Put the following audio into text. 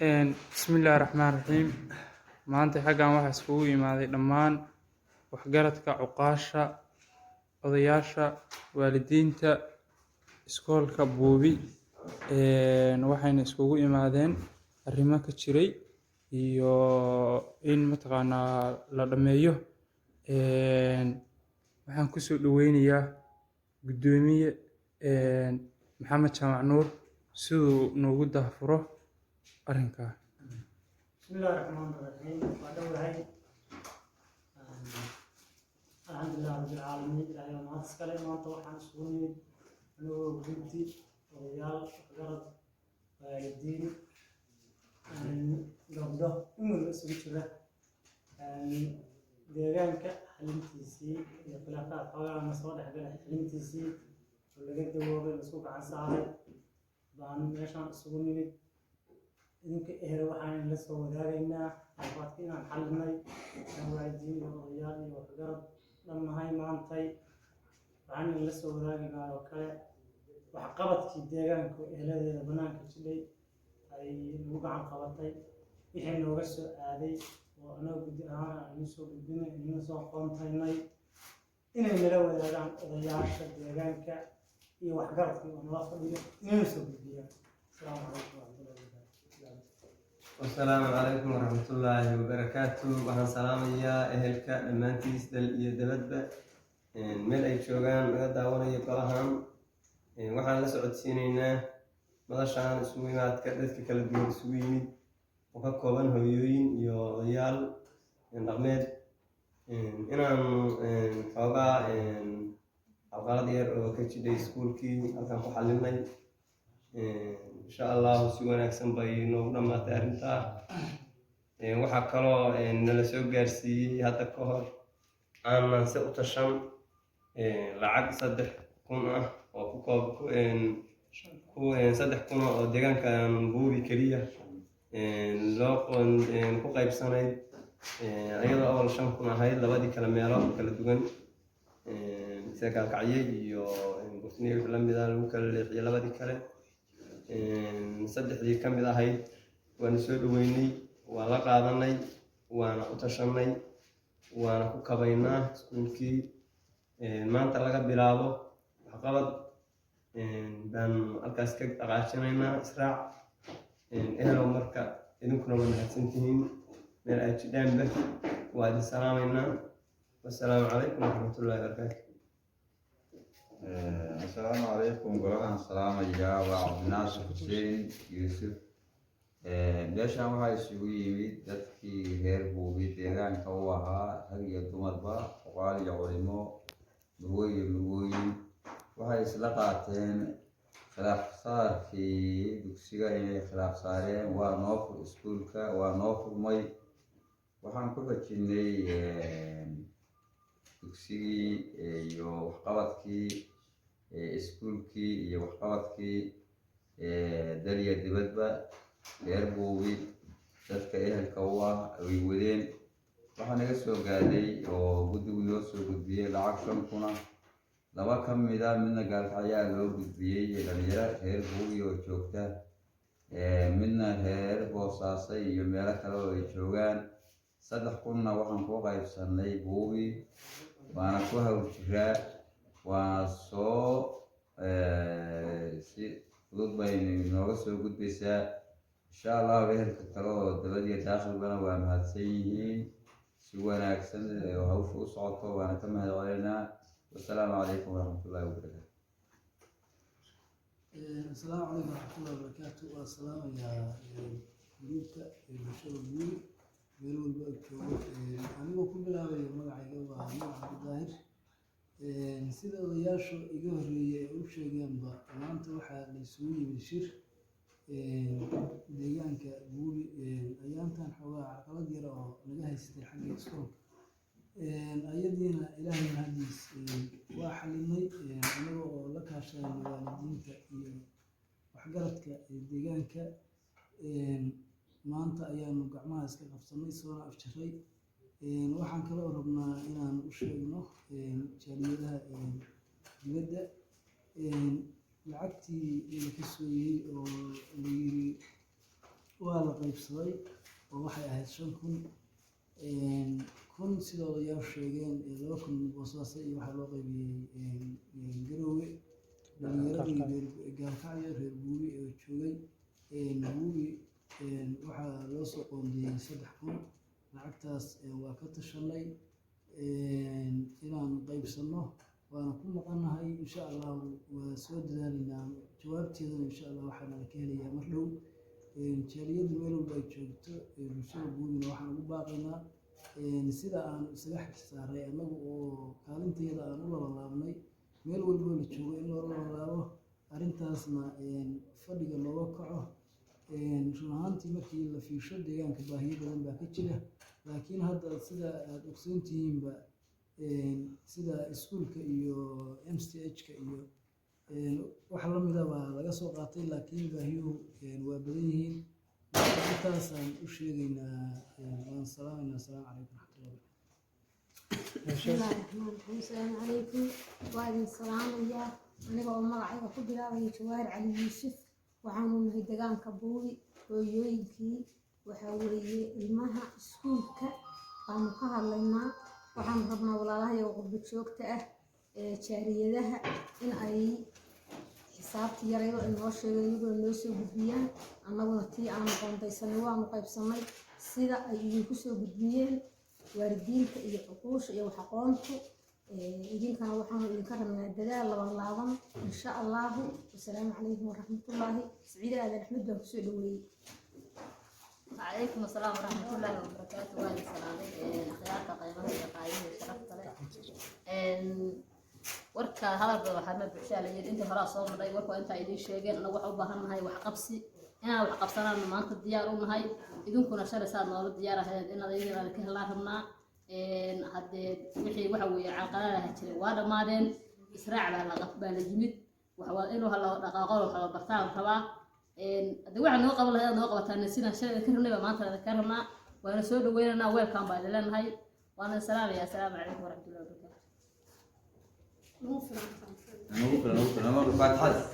Bismillahi Raxmaani Raxiim. Maanta xaggan waxaa iskugu imaaday dhammaan waxgaradka, cuqaasha, odayaasha, waalidiinta iskoolka Buubi. Waxayna iskugu imaadeen arrimo ka jiray iyo in mataqaanaa la dhameeyo. Waxaan kusoo dhaweynayaa guddoomiye Maxamed Jaamac Nuur siduu noogu daahfuro arrinkaa. Bismillahi Raxmaani Raxiim. Waa dhowahay. Alxamdulilah Rabbil Caalamiin. Ilaahay waa mahad iskale. Maanta waxaan isugu nimid anigoo guddi, odayaal, waxgarad, waalidiin, gabdho, in walba isugu jira, deegaanka xalintiisii iyo khilaafaad xoogaana soo dhexgalay xalintiisii oo laga dawoobay, laisku gacan saaray baan meeshaan isugu nimid. Idinka ehel waxaan la soo wadaagaynaa khilaafaadka inaan xalinay, aan waalidiin iyo odayaal iyo waxgarad dhannahay. Maantay waxaan idin la soo wadaagaynaa oo kale waxqabadkii deegaanka oo eheladeeda banaanka jidhay ay nagu gacan qabatay, wixii nooga soo aaday oo anaga guddi ahaan aan idin soo gudbinay, idin soo qoontaynay inay nala wadaagaan odayaasha deegaanka iyo waxgaradkii oo nala fadhiyo inayna soo gudbiyaan. Asalaamu calaykum waraxmatullahi wabarakaatu. Wasalaamu calaykum waraxmatullaahi wabarakaatu. Waxaan salaamayaa ehelka dhammaantiis, dal iyo dabadba meel ay joogaan naga daawanayo golahan. Waxaan la socodsiineynaa madashaan isugu imaadka dadka kala duwan isugu yimid oo ka kooban hooyooyin iyo odayaal dhaqmeed inaanu xoogaa carqalad yar oo ka jidhay iskuulkii halkan ku xalinay. Insha Allahu si wanaagsan bay noogu dhammaatay arrintaa. Waxaa kaloo nala soo gaarsiiyey hadda ka hor aanan se u tashan lacag 3000 ah oo ku koob ku 3000 oo deegaankan Buubi keliya loo ku qaybsanayd, iyadoo awal 5000 ahayd labadii kale meelo kala duwan sida Gaalkacyo iyo Burtiniya wixii lamid ah lagu kala leexiyey. Labadii kale saddexdii ka mid ahayd waanu soo dhaweynay, waa la qaadanay, waana u tashanay, waana ku kabaynaa iskuulkii. Maanta laga bilaabo waxqabad baanu halkaas ka dhaqaajinaynaa israac ehelow. Marka idinkuna waa mahadsantihiin meel aad jidhaanba, waa idin salaamaynaa. Wasalaamu calaykum waraxmatullahi wabarakaatu. Asalaamu calaykum. Golahan salaamayaa. Waa Cabdinaasir Xuseen Yuusuf. Meeshan waxaa isugu yimid dadkii reer Buubi deegaanka u ahaa, rag iyo dumarba, oqaal iyo culimo, murwo iyo murwooyin. Waxay isla qaateen khilaaf saarkii dugsiga inay khilaaf saareen. Waa noo fur iskuulka, waa noo furmay. Waxaan ku xojinay dugsigii iyo waxqabadkii iskuulkii iyo waxqabadkii dal iyo dibadba reer Buubi dadka ehelka u ah ay wadeen. Waxaa naga soo gaadhay oo guddigu noo soo gudbiyey lacag 5000 ah, laba ka mid a. Midna Gaalkacyaa loo gudbiyey, dhalinyaro reer Buubi oo joogta, midna reer Boosaaso iyo meelo kale oo ay joogaan. 3000-na waxaan ku qaybsanay Buubi, waana ku hawl jiraa, waana soo si fudud baynu inooga soo gudbaysaa, insha Allahu. Ehelka kale oo dabad iyo daakhilbana waa mahadsan yihiin, si wanaagsan oo hawsha u socoto waana ka mahad celinaa. Wasalaamu calaykum waraxmatullahi wabarakaatu. Asalaamu calaykum waraxmatullahi wabarakaatu. Waa salaamayaa gruubka bulshada Buuri meel walba ag joogo. Anigoo ku bilaabaya magacayga, waa Nuur Cabdidaahir. Sida odayaashu iga horreeyay ay u sheegeenba, maanta waxaa la isugu yimid shir deegaanka Buuri. Ayaantan xoogaa carqalad yar oo naga haystay xagga iskoolka, ayadiina Ilaahay mahadiis waa xalinay, anaga oo la kaashanayna waalidiinta iyo waxgaradka deegaanka. Maanta ayaanu gacmaha iska qabsanay, soona afjaray. Waxaan kaloo rabnaa inaan u sheegno jaaliyadaha dibadda lacagtii la ka sooyey oo la yiri Waa la qaybsaday oo waxay ahayd 5000 kun, sida odayaal sheegeen, 2000 Boosaaso iyo waxaa loo qaybiyey Garoowe. Dhalinyaradii reer Gaalkacyo, reer Buubi oo joogay Buubi, waxaa loo soo qoondeeyey 3000. Lacagtaas waa ka tashanay inaan qaybsano, waana ku maqannahay. Insha Allahu waa soo dadaalaynaa, jawaabteedana insha Allah waxaana ka helayaa mar dhow. Jaaliyaddu meel walba ay joogto, bulshada Buubina waxaan ugu baaqaynaa sida aan isaga xil saaray annagu oo kaalinteeda aan u labalaabnay, meel walboo la joogo in loo labalaabo arrintaasna, fadhiga looga kaco. Run ahaantii, markii la fiirsho deegaanka, baahiyo badan baa ka jira, laakiin hadda sida aada ogsoon tihiinba, sida iskuulka iyo MCH-ka iyo wax lamida baa laga soo qaatay, laakiin baahiyuhu waa badan yihiin. Marka intaasaan u sheegaynaa, waan salaamaynaa. Asalaamu calaykum waraxmatullahi wabarakatu. Bismillahi raxmaani raxiim. Asalaamu calaykum. Waa idin salaamayaa aniga oo magacayga ku bilaabaya Jawaahir Cali Yuusuf. Waxaanu nahay deegaanka Buubi hooyooyinkii. Waxaa weeye ilmaha iskuulka baanu ka hadlaynaa. Waxaanu rabnaa walaalahayaga qurbo joogta ah ee jaariyadaha in ay xisaabta yaraydo ay noo sheegeen, iyaguna noo soo gudbiyaan. Annaguna tii aanu qoondaysanay waanu qaybsanay sida ay idinku soo gudbiyeen waalidiinta iyo cuquusha iyo wax aqoontu. Idinkana waxaanu idinka rabnaa dadaal laban laaban, insha Allahu. Wasalaamu calaykum waraxmatullaahi. Siciide Aadan Axmed baan kusoo dhaweeyey. وعليكم السلام ورحمة الله وبركاته. وعليكم السلام خيارka qiimaha iyo qaayaha iyo sharafta leh. Warka hadalba waxaa ma buuxshaa la yidhi. Intii horaa soo madhay warka waa intaa idiin sheegeen. Anagu waxaan u baahan nahay wax qabsi, inaan wax qabsanaan maanta diyaar u nahay. Idinkuna shalay saad noola diyaar ahayd inaad iyadana ka helaan rabnaa. Haddee wixii waxa weeye carqaladaha jiray waa dhammaadeen. Israac baa la yimid. Waxa waa inuu hala dhaqaaqo, wax la bartaan rabaa. Haddii waxaa noo qaban lahayd aad noo qabataan sidaan shalay ka rabnay baa maanta ka rabnaa. Waana soo dhaweynaynaa, weelkan baa idin leenahay, waana salaamaya. Asalaamu calaykum waraxmatullahi wabarakaatu. Nagu filan. Nagu filan, nagu filan. Faatixada.